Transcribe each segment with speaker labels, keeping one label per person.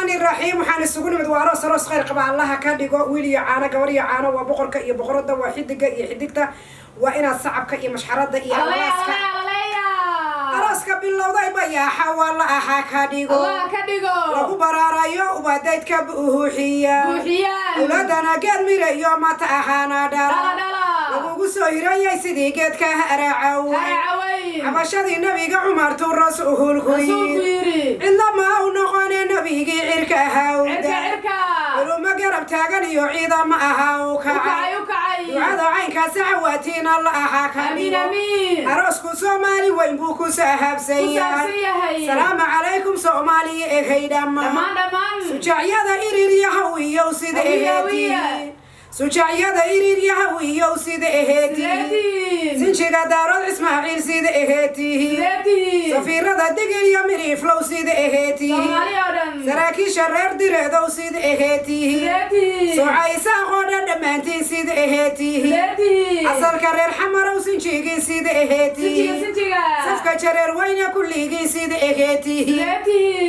Speaker 1: Raxmaani raxiim. Waxaan isugu nimid waa aroos, aroos khayr qaba Allaha ka dhigo. Wiil iyo caano, gabar iyo caano, waa boqorka iyo boqorada, waa xidiga iyo xidigta. Waa inaad sacabka iyo mashxarada iyo alaaska arooska bilowday bayaaxa waa la ahaa ka dhigo, lagu baraarayo ubadaydka buuxiya, awlaadana geed mira iyo mata ahaana dhala, lagugu soo hirayay sidii geedka haracawey. Cabashadii Nabiga Cumartuu Rasuulku yiri, cidla ma u noqone nabigii cirka hawda, culummo garab taagan iyo ciidama ahaa u kacay. Ducada caynkaasi cawaatiina la ahaa ka dhigo. Aroosku Soomaali weyn buu ku sahaabsan yahay. Salaamu calaykum Soomaaliya eghay dhammaan. Sujacyada Iriryahawiyow sida eheetii, sujacyada Iriryahawiyow sida eheetii, sinjiga Daarood Ismaaciil sida eheetihi, safiirada Digil iyo Miriiflow sida eheetihi, saraakiisha reer Direedow sida eheetihi, Sooca Isaaqoo dhan dhammaantiin sida eheetihi, asalka reer Xamarow sinjigii sida eheetihi, safka Jareer Weyne kulligii sida eheetihi,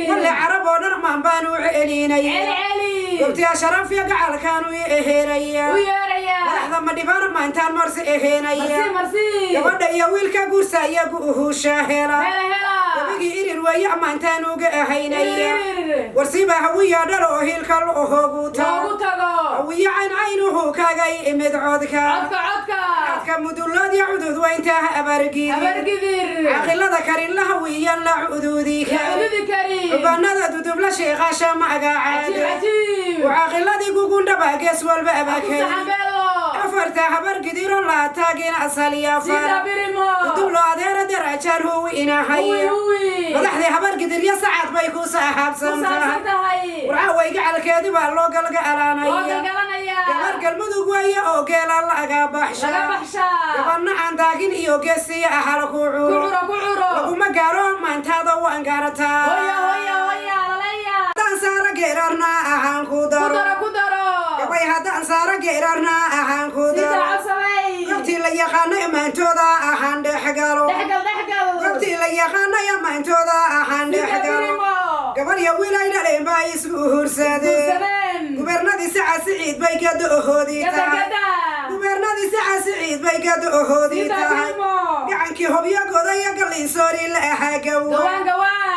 Speaker 1: walle Carab oo dhan maan baan u celinaya, gobtiyaa sharafya gacalkaan u ehenaya, madaxda ma dhibana maantaan marsi ehenaya, gabadha iyo wiilka guursaya guuhusha hela, gabigii Irir weeye maantaan uga ahaynaya, warsiba Hawiya dhalo oo hiilka loogu tago, Hawiya cayn caynuhu kagay imid codka codka Muduloodya cudud weyntaha Abargidir, caqilada Karinla Hawiyan la cududi kari, cubanada Dudubla sheeqaasha magacaade, وcaqiladii Gugundhaba gees walba abakay, afarta Habargidiro laataagin asaliya far Dudublo adeera darajaar huwi inahaya, madaxdii Habargidirya Sacad bay ku saaxaabsan tahay, warcaaway gacalkeedii baa loo galgalaanaya, gabar Galmudug weeye oo geela laga baxsha, gabarna aan daagin iyo geesiya ahal ku curo laguma gaaro maantaada waan gaarataa. Haddaan saara geerarna ahaan ku daro gabay, haddaan saara geerarna ahaan ku daro, goobtii la yaqaano maantooda ahaan dhexgalo, goobtii la yaqaanaya maantooda ahaan dhexgalo, gabar iyo wiil ay dhaleen baa isku hursadeen, gubernadii Saca Siciid bay gada ohoodii tahay, gubernadii Saca Siciid bay gada ohoodii tahay, gacankii Hobyo godaya Gallinsoori la ahaa gawa,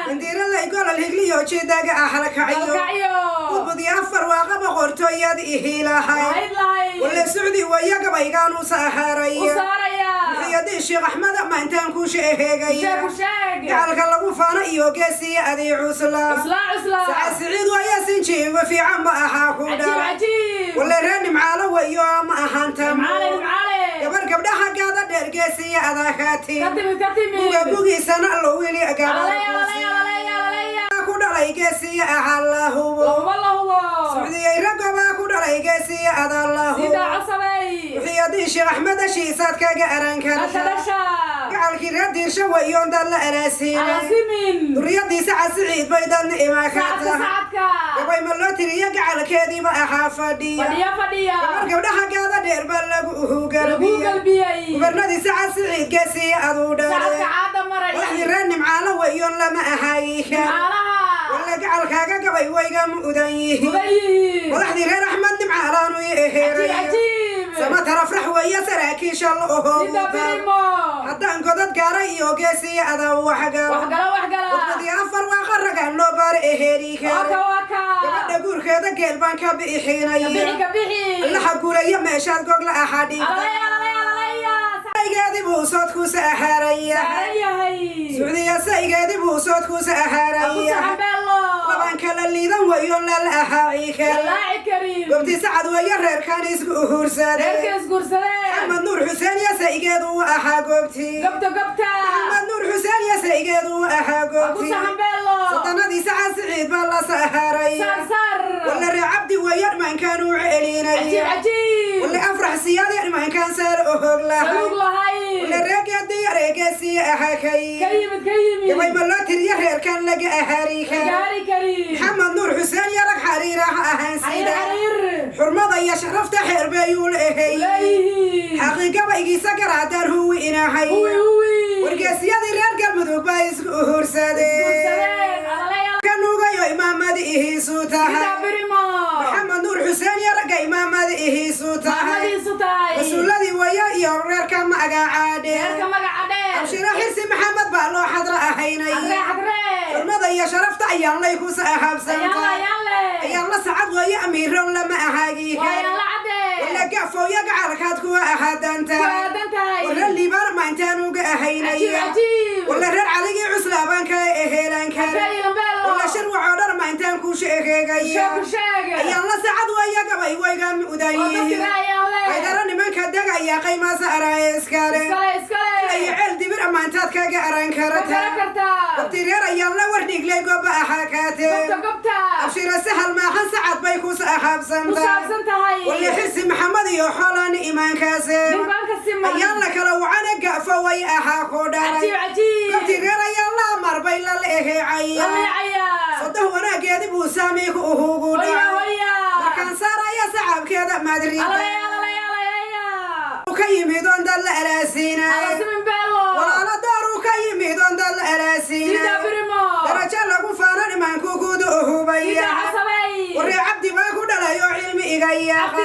Speaker 1: mandiiralay golol higliyo jidaga ahalkaciyo, budbudyo afar waaqa boqortooyad ihiilahay, walle Socdi waya gabaygaanu saharaya, Muxiyadii Sheekh Axmed maantaan ku sheegaya, gacalka lagu faano iyo geesiya adii cusla, Saca Siciid waya sinjiiba fiican ma ahaa ku dhala, walle reer Nimcaalo wayo ma ahaan tamo, gabar gabdhaha gaada dheer geesiya adakaati, buga bugiisana allo wili gabar ku dhalay geesiya ahaa la hubo, Socdiyay ragobaa ku dhalay geesiya adaa la hubo, Muxiyadii Sheekh Axmed ashiisaad kaga aran karta, gacalkii reer Diirsha wayoon dad la araasiinay, duriyadii Saca Siciid bay dadna imaa ka tahay, gabay ma loo tiriyo gacalkeediiba ahaa fadhiya, gabar gabdhaha gaada dheer baa lagu galbiyey, gubernadii Saca Siciid geesiya aduu dhale, madaxdii reer Nimcaalo wayoon lama ahaayi kar, walla gacalkaaga gabay wayga mudan yihiin, madaxdii reer Axmed Nimcaalaanu eheeraya, Samatara Afrax weeye saraakiisha la ohooguta, haddaan godad gaara iyo geesiya adaa waxgalo, wadadii afar waa qaragan loo baara eheeri karo, gabadha guurkeeda geel baan ka bixinaya, Allaha guuraya meeshaad gogla ahaa dhigta, saygeedii buu sood ku saharaya, Sucdiya saygeedii buu sood ku saharaya, laban kala liidan wayo lala ahaaci kara, goobtii Sacad weeye reerkan isku hursadeen, Maxamed Nuur Xuseen iyo saygeedu ahaa goobtii, Maxamed Nuur Xuseen iyo saygeedu ahaa goobtii, soddonadii Sacad Siciid baa la saharaya, walle reer Cabdi weeye dhmankaan u celinaya, walle Afrax Siyaad dhmankaan saar ohog lahay, walle reegeediyo reegeesiya ahaa kay gabay ma loo tiriyo reerkan laga ahaari kara, Maxamed Nuur Xuseen iyo rag xariiraha ahaan sida xurmada iyo sharafta xeer bayuu leehay, xaqiigabaygiisa garaadaan huwi inahay, wargeesyadii reer Galmudug baa isku hursadeen, ka nuugayo imaamadi. ihiisu tahay. Maxamed Nuur Xuseen iyo ragga imaamada ihiisu tahay. Mas-uuladii waya iyo reerka magacaadheer. Abshiro Xirsi Maxamed baa loo xadra ahaynaya. Xurmada iyo sharafta ayaan lay ku saxaabsantahay. Ayaan la sacad weeye amiiroon lama ahaagi karo. Wala gafooya gacalkaad kuwa ahaadantahay. Warre liibaan ma intaan uga ahaynaya. Wala reer caligii cuslaabaan ka eheelan kara. Wala shir waxoo dhan ma intaan kuu sheegeegaya. Ayaan la sacad weeye gabay wayga mudan yihiin. Qaydaro nimanka degaya qaymaasa araaye iskale. Iyo ceel dibir ama intaad kaga aran karata. Wabti reer ayaan la wardhiglay gooba ahaa kaatee. Abshiro sahal maahan sacad bay ku saxaabsantahay. Wali Xirsi Maxamed iyo xoolaan imaankaase. Ayaan la kala wacane gafo way ahaa ku dhalay. Wabti reer ayaan la marbay la leeheecaya. Sodoh wanaageedi buu saamiku uhugu dhacay. Markaan saaraya sacabkeeda madriga. Ka yimid oon dad la alaasiinay. Walaalo daaruu ka yimid oon dad la alaasiinay. Darajo lagu faano nimanku kudu uhubaya. Warree cabdi baa ku dhalay oo cilmi iga yaaqa.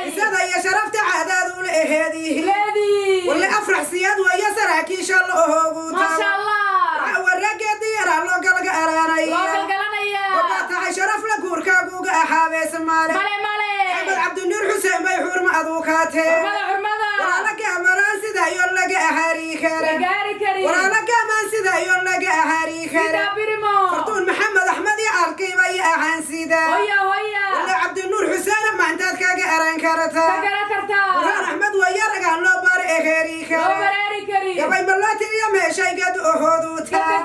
Speaker 1: Isada iyo sharafta caadaad ula eheedihi. Walle afrax siyaad weeye saraakiisha la ohoogu tago. Warrageedii yaraa loo galga alaanaya. Waxaa tahay sharaf la guurkaaguga ahaabees male. Maxamed Cabdinuur Xuseen bay xurma aduu kaatee. Walaalo gaamaraan sidaayo laga ahaari kara. Walaalo gaamaan sidaayo laga ahaari kara. Fartuun Maxamed Axmed iyo arkay bay ahaan sidaa. Walla Cabdinuur Xuseen maantaad kaga aran kartaa. Burhaan Axmed waa yaragaan loo bari eheeri kara. Gabay malaatin iyo meeshay gad ohooduutaa.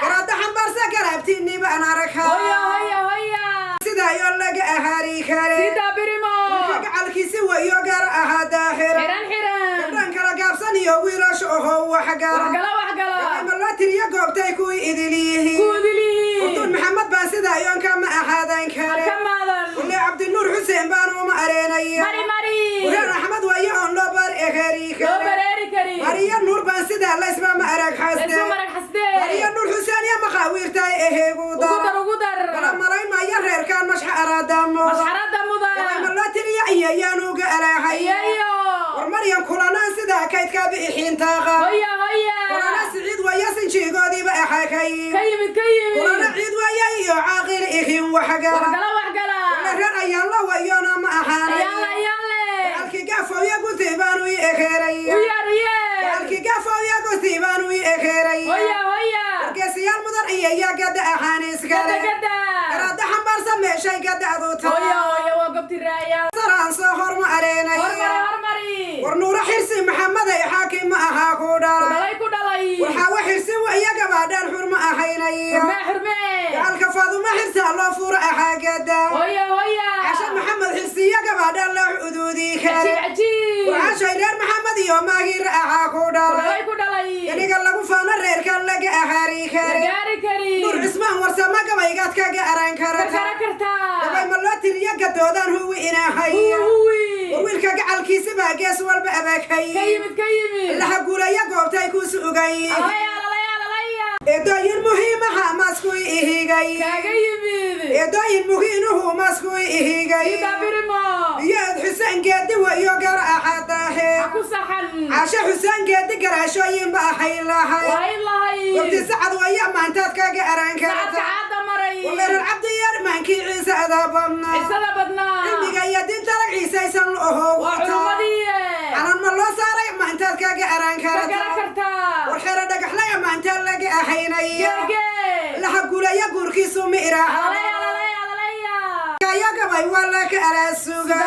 Speaker 1: Garaadda xambaarsa garaabtiinniba aan arkaa. Sidaayo laga ahaari kare. Marka gacalkiisi wayo gar ahaa daaxira. Gabdhaan kala gaabsan iyo wiilasha ohoo wax gara. Gabay malaatin iyo goobtay kuwii idil yihiin. Fartuun Maxamed baan sidaayoon kama ahaadan kare. Wali Cabdinuur Xuseen baan uma areenaya. Burhaan Axmed wayo oon loo bar eheeri kare. Mariya Nuur baan sidaa laysma ma arag xaste. Mariya Nuur Xuseen iyo maqaawiirtay eheegu dara. Kala malayn maayo reerkaan mashxarada mudan. Gabay malaatin iyo iyayaan uga alaahaya. War Maryam kulanaan sidaa kaydka bixiintaaqa. Kulana Siciid waya sinjigoodiiba axakay. Kulana ciid waya iyo caaqil ihin waxgala. Wala reer ayaan la wayona ma ahaanaya. Gacalkii gafooya gunti baan u eheeraya. Gacalkii gafooya gunti baan u eheeraya. Wargeysayaal mudan iyayaa gada ahaan iskale. Garaadda xambaarsa meeshay gadacdu tahay. Saraan soo horma areenaya. War Nuuro Xirsi Maxamed ay xaakim ma ahaa ku dhalay. Waxaa Xirsi waya gabaadhaan xurma ahaynaya. Gacalka Faadumo Xirsi loo furo ahaa gada. Casho Maxamed Xirsi iyo gabaadhaan loo cuduudi kare. Warcaashay reer Maxamed iyo maagiir ahaa ku dhalay. Aniga lagu faano reerkan laga ahaari kare. Nuur Cismaan warsama gabaygaad kaga aran karata. Gabay malaatin iyo gadoodaan huwi inaahaya. War wiilka gacalkiisi baa gees walba abaakay. Laha guulaya goobtay ku sugay. Eedooyin muhiimaha masku ihigay. Eedooyin muhiinuhu masku ihigay. Iyaad Xuseen geedi wayo gar axadaahe. Casho Xuseen geedi garaashooyin ba ahay lahay. Wabti sacad waya maantaad kaga aran karta. Wala reer Cabdi yar maankii ciise adaa badnaa. Cilmiga iyo diinta rag ciisaysan la ohooguta. Calan ma loo saaray maantaad kaga aran karta. War xero dhagaxlay maantaa laga ahaynaya. Laha guulaya guurkiisu ma iraaha. Kaya gabay waa laka alaasuga.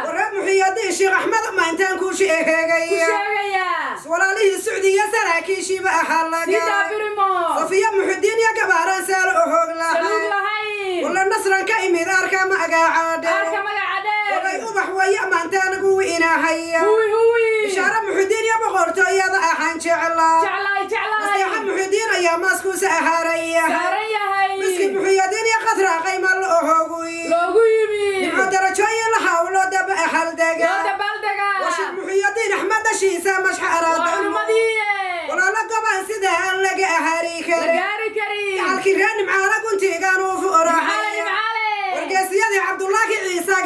Speaker 1: Warre Muxiyadiin Sheekh Axmed maantaan kuu sheegaya. Walaalihii Sucdiya saraakiishiiba ahaa laga. Safiya Muxudiin iyo gabaaraan saal ohoog lahay. Wala nasran ka imid arka magacaadhe. Walay ubax waya maantaan guwi inaahaya. Bishaara Muxudiin iyo boqortooyada ahaan jeclaa. Naseexa Muxudiin ayaa maaskuusa ahaaraya. Miski Muxuyadiin iyo qadraaqay ma la ohooguy. Nimco darajooyin lahaa loo daba ahaldega. Washir Muxuyadiin Axmed dashiisa mashxarada. Walaalo gobaan sidaa aan laga ahaari karin. Gacalkii reer Nimcaala guntigaan uu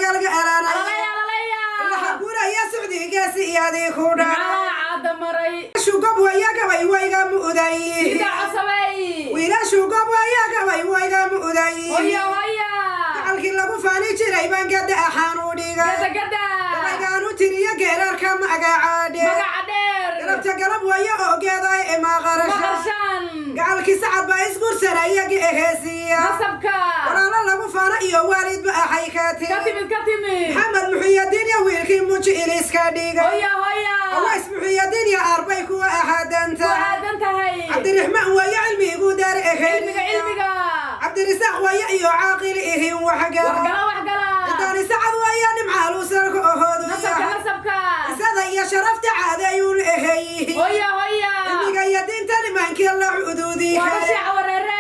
Speaker 1: Galga alanaya Allaha guuraya socdigaasi iyadii ku dhalay Wiilashu waya gabay wayga mu'day Wiilashu gob waya gabay wayga mu'day Gacalkii lagu faani jiray baan gada ahaan u dhigay Gabaygaanu tiriya geerarka magacaadhe Galabta galab waya oo geeday ima qarashan Gacalkii sacad baa isguursanaya geeheesiya Walaalo lagu faana iyo waalidba axay ka timid Maxamed Muxiyadiin iyo wiilkii muji iliska dhigay Aways Muxiyadiin iyo arbay kuwa axaadan tahay Cabdiraxmaan waya cilmigu daar eheliya Cabdirisaaq waya iyo caaqil ihin waxgala Cidaani sacad waya nimcaalu salka ohoodu yahay Isada iyo sharafta caadayuun eheyihiin Cilmiga iyo diinta nimaankii la cuduudi kare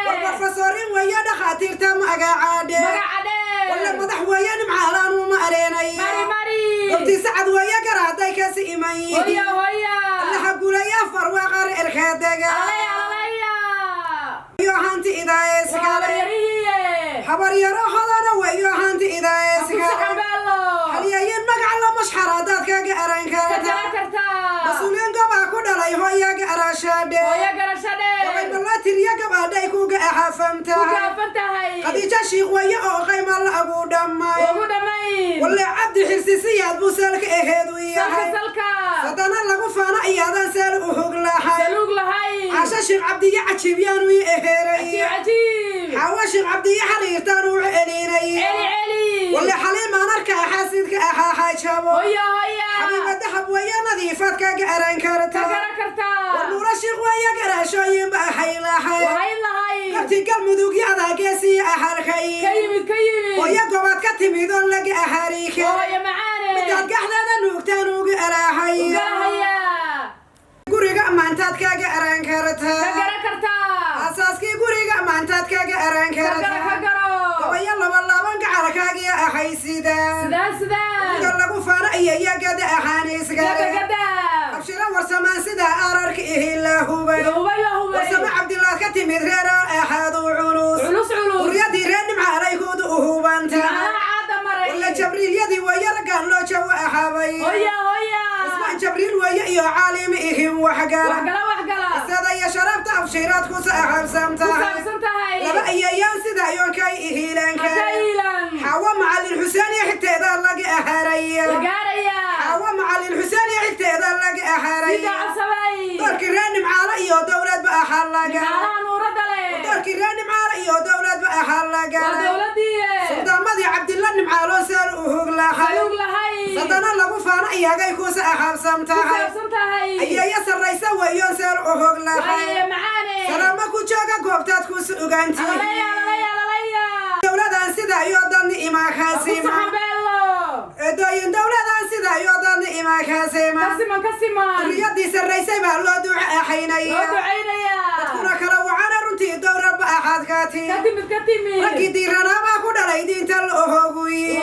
Speaker 1: War barfasorin waya dhakhaatiirta magacaadhe Walla madax waya nimcaalaanu ma areenaya Gobtii sacad waya garaaday kasi iman yihiin Allaha guulaya afar waa qar erkeedega Iyo hanti idaa iskale Habaryaro hodana wayo hanti idaa iskale Halyayin magac la mashxaradaad kaga aran karta Mas-uuliyiin gobaa ku dhalay hooyaga arashadhe Gabay ballatiriya gabadhay kuga axaafan tahay Khadiija shiikh waya oo qayma la agu dhammay Walle Cabdi Xirsi siyaad buu salka aheed u yahay Sadana lagu faana iyaadan seel u hog lahay Caasha shiikh Cabdiyo cajiibyaan u eheeray Xaawa shiikh Cabdiyo xariirtaan u celinaya Walle xaliimaan arkaa xaasidka ahaa xaajabo Xabiiba dahab waya nadiifaad kaga aran karta War nuura shiikh waya garaashooyinba ahay lahay Kabti Galmudug yadaa geesiya ahalkay Hooyo gobaad ka timid oon laga ahari karin Midaad gaxdada nuugtaan uga alaahay Guriga maantaad kaga aran kartaa Asaaskii guriga maantaad kaga aran kartaa Gabayo laba laaban gacalkaagiya ahay sidaa Guriga lagu faana iyo yagada ahaan iskale Abshira warsamaan sidaa ararka ihi la hubay Warsame Cabdillaah ka timid reer axaadu culus Uryadii reer nimcaalay kuudu u huban tahay Walla Jabriilyadii waya raggaan loo jawo axaabay Cismaan Jabriil waya iyo caalimi ihin waxgala Isada iyo sharafta abshiraad ku saxaabsan tahay Laba ayayaan sida yoonkay ihiilanka Xaawa Macalin Xuseen iyo xigteeda laga aharaya Xaawa Macalin Xuseen iyo xigteeda laga aharaya Doorkii reer nimcaale iyo dowladba axaa laga Doorkii reer nimcaale iyo dowladba axaa laga Suldaamadii Cabdilla nimcaalo seel u hog lahay Sadana lagu faana iyagay ku saxaabsan tahay Ayaya sarraysa wayoon seel u hog lahay Salaamo ku jooga goobtaad ku sugantihiin Dowladan sida iyo dadni imaakaasima Eedooyin dowladan sida iyo dadni imaakaasima Duriyadii sarraysay baa loo duca axaynaya Dadkuna kala wacana runtii dowraba axaad ka timid Raggii diiranaabaa ku dhalay diinta la ohooguyi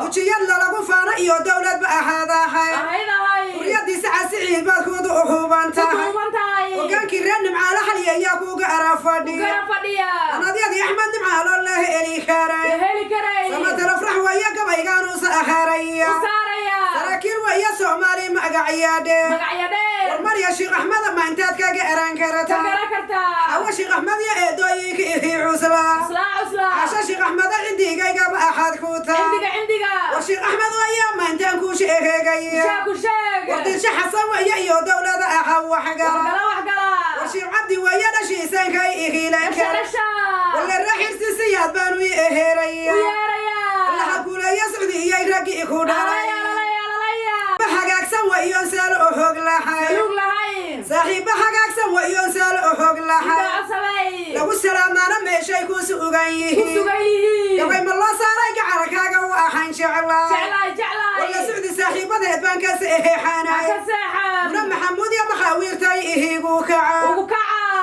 Speaker 1: Dujiyad lalagu faana iyo dowladba axaadahay Duriyadii sacad siciid baad kuudu uhuban tahay Hogaankii reer nimcaale xalyayaa kuuga arafadhiya Anadyadii Axmed nimcaalo la heli karay Samatalo farax waya gabaygaanuusa aharaya Saraakiil waya Soomaali magacyadhe War Marya Shiikh Axmed ma intaad kaga aran kartaa Xawa Shiikh Axmed iyo eedooyinka ihi cuslaa Caasha Shiikh Axmed cindigaygaba axad ku taa War Shiikh Axmed waya ma intaan kuu sheegaya War Dirshe Xasan waya iyo dowlada axa waxgala War Shiikh Cabdi waya dhashiisankay ihiilanka Walle raaxirsi siyaad baanu i eheeraya Allaha guuleeya socdiyay raggii ku dhalay Ba hagaagsan wayoon seel u hog lahay Saaxiibba hagaagsan wayoon seel u hog lahay Lagu salaamaana meeshay ku sugan yihiin Gabay ma loo saaray gacalkaaga u ahaan jeclaa Walla socdi saaxiibadeed baan ka seexanay Muna Maxamuud iyo makhaawirtay ihigu kaca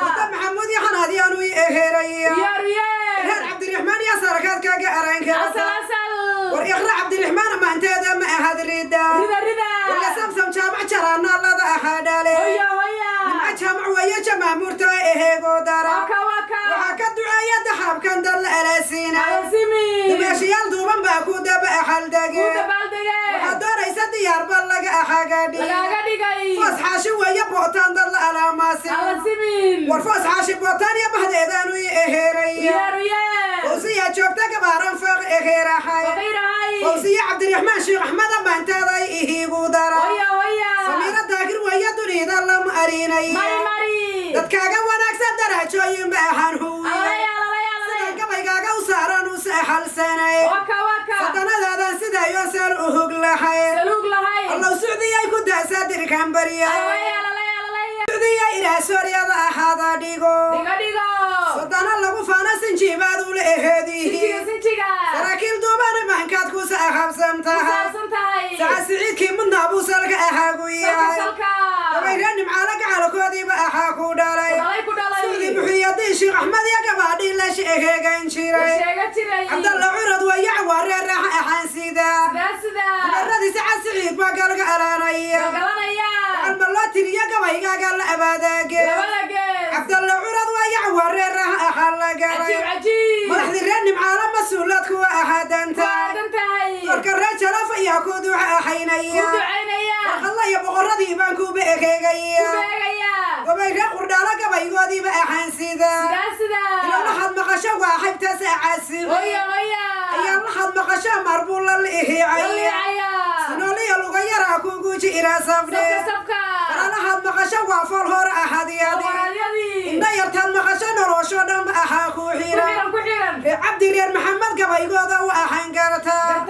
Speaker 1: Wada Maxamuud iyo xanaadyaanu i eheeraya Reer Cabdiraxmaan iyo sarakaad kaga aran karta War iqra Cabdiraxmaan maanteeda ma ahad rida Walla Samsam jaamac jaraana lada axadhale Nimca jaamac waya jamaamuurta eheegoo dara Waxaa ka duceeya daxaabkan dal alasiina Dumeeshiyaal Geesiyaal duuban baa ku daba axaldege. Waxaad doonaysa diyaarba laga axagadhi. Foos xaashi weeye bootaan dad la alaamaasin. War foos xaashi bootaan iyo bahdeedaanu i eheeraya. Fawsiya joogta gabaaran faaq eheerahay. Fawsiya Cabdiraxmaan Sheekh Axmed maantaaday ihiigu dara. Samiira Daakir weeye dunida lama arinaya. Dadkaaga wanaagsan darajooyin ba axaan huwiya. Sidan gabaygaaga u saaran u seexalsanay. Sadanadaadan sidayo seel u hug lahay. Allow socdiyay ku daasaa dirkan baryay. Socdiya ilaah sooryada ahaada dhigo. Sadana lagu faana sinjibaad ula eheedihi. Saraakiil duuban maankaad ku saaxabsan tahay. Saca siciidkii mudnaa buu salka ahaa ku yahay. Gabayre Nimcaala gacalkoodiiba ahaa ku dhalay. Socdi Buxiyadiin Sheekh Axmed iyo gabaadhii la sheegeegan jiray. Cabdalla Curad waya cawaaree raaxa axaan sidaa. Dubaradii Saca Siciid baa galga alaanaya. Gacalma loo tiriyo gabaygaaga la abaadaage. Cabdalla Curad waya cawaaree raaxa axaa la galay. Madaxdii reer Nimcaala mas-uulaad kuwa ahaadan tahay. Doorka reer Jalaf ayaa ku duca ahaynaya. Warqadla iyo boqoradii baan kuba ekeegaya. Gobay reer Qurdhaalo gabaygoodiiba axaan sidaa. Ilowlahaad maqasho waa xaybta saacasi. Ayaa lahaad maqasho marbuu la lihiicaya. Sinooliya luga yaraa kugu jira safdhe. Faralahaad maqasho waa fool hore ahadyadi. Indha yartaad maqasho nolosho dhanba ahaa ku xiran. Reer Cabdi reer Maxamed gabaygooda u ahaan kartaa.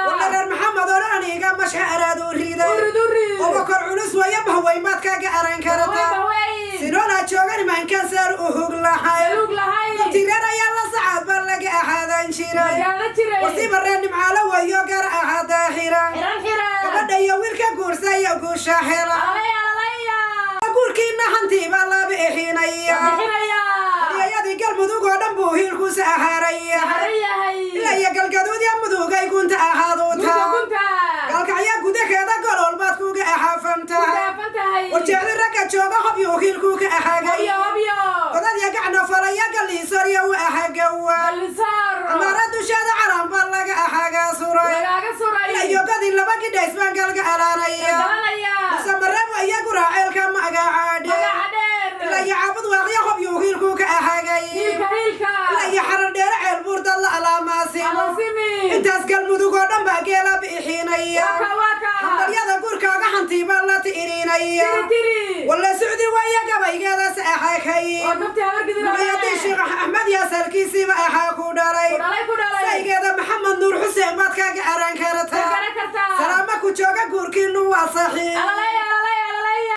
Speaker 1: Walla reer Maxamed oo dhan iga mashxaraad u riday. Obokor culus waya bahwaymaad kaga aran kartaa. Sinoolaa joogan maankaan saar u hug lahay. Waqti reer ayaa la sacaad ba laga ahaadan jiray. Warsiba reer Nimcaalo wayo gar ahaadaa xiran. Gabadha iyo wiilka guursaya guusha hela. Guurkiina hantiiba la bixinaya. Hadiyayadii Galmudug oo dhan buu hiilkuusa ahaaraya. Ilaa iyo Galgaduud iyo Mudugay gunta ahaaduuta. Gaalkacya gudaheeda golool baad kuga ahaafamtahay. Warjeecdi ragga jooga hobyuu hiilkuu ka ahaagay. Godadya gacna falaya galliisorya u ahagawa. Amaara dusheeda calanba laga ahaagaa suray. Ilaa iyo godii laba gidhays baan galga alaanaya. Musamareebo iyo guraaceelka magacaadhe. Ilaa iyo Caabud Waaqya hobyuu hiilkuu ka ahaagay. Ilaa iyo Xarar Dheere ceel buurda la alaamaasimo. Intaas Galmudug oo dhan baa geela bixinaya. Hambalyada guurkaaga hantiiba la ti'irinaya. Walla socdi waaya gabaygeeda saaxakay. Muxiyadiin Sheekh Axmed yaasalkiisiiba ahaa ku dhalay. Saygeeda Maxamed Nuur Xuseen baad kaga aran kartaa. Salaama ku jooga guurkiinu waa saxiix.